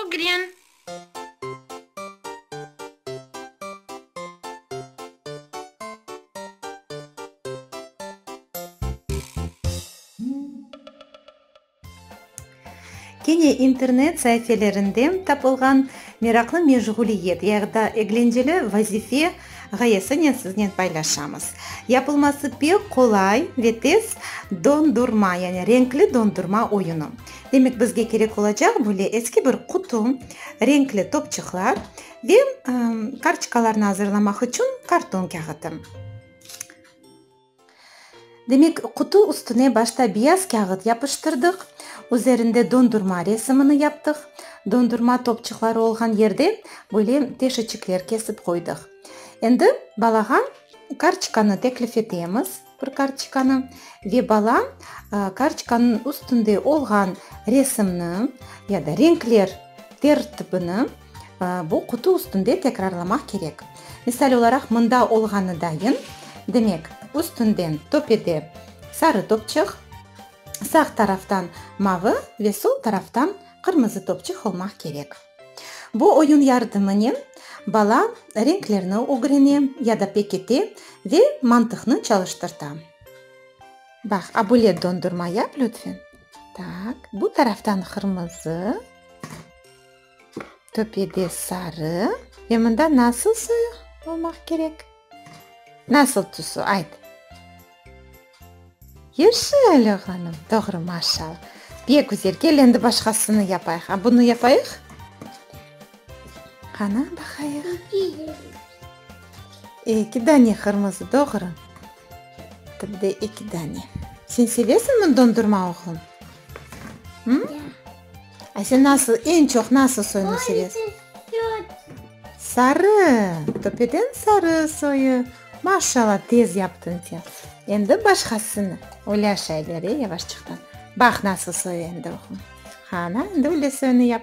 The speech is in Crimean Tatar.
Ögren. Kene internet saifelerinde tapılğan meraqlı meşğuliyet ya da eglenceli vazife ğayesinen siznen paylaşamız. Yapılması pek qolay ve tez dondurma, yani renkli dondurma oyunı. Demek, bizge kerek olacaq böyle eski bir qutu, renkli topçıqlar ve kartoçkalarnı azırlamaq içün karton kâğıtı. Demek, qutu üstüne başta beyaz kâğıt yapıştırdıq, üzerinde dondurma resimini yaptıq, dondurma topçıqları olğan yerde böyle teşeçikler kesip qoydıq. Endi balağa kartoçkanı teklif etemiz, bir kartoçkanı, ve bala kartoçkanıñ üstünde olğan resimni ya da renkler tertibini Bu qutu üstünde tekrarlamaq kerek. Misal olaraq, mında olğanı dayın, demek, üstünden, töpede, sarı topçıq, sağ taraftan mavı ve sol taraftan qırmızı topçıq olmaq kerek. Bu oyun yardımınen bala renklerni ögrene ya da pekite ve mantıqnı çalıştırta. Baq, a böyle dondurma yap, lütfen. Tak, bu taraftan qırmızı. Töpede sarı. Ve mında nasıl soyu olmaq kerek? Nasıl tüsü, ayt. Yeşil, oğlanım. Doğru, maşallah. Pek güzel. Kel, endi başqasını yapayıq. A bunı yapayıq? Qana, baqayıq. Eki dane qırmızı, doğru. Tibde eki dane. Sen sevesiñmi dondurma, oğlum? Hı? A sen nasıl, eñ çoq nasıl soyunı sevesiñ? Sarı. Töpeden sarı soyu. Maşallah, tez yaptıñ sen. Endi başqasını. Öyle aşaylar, e, yavaşçıqtan. Baq, nasıl soyu endi, oğlum. Qana, endi öyle soyunı yap.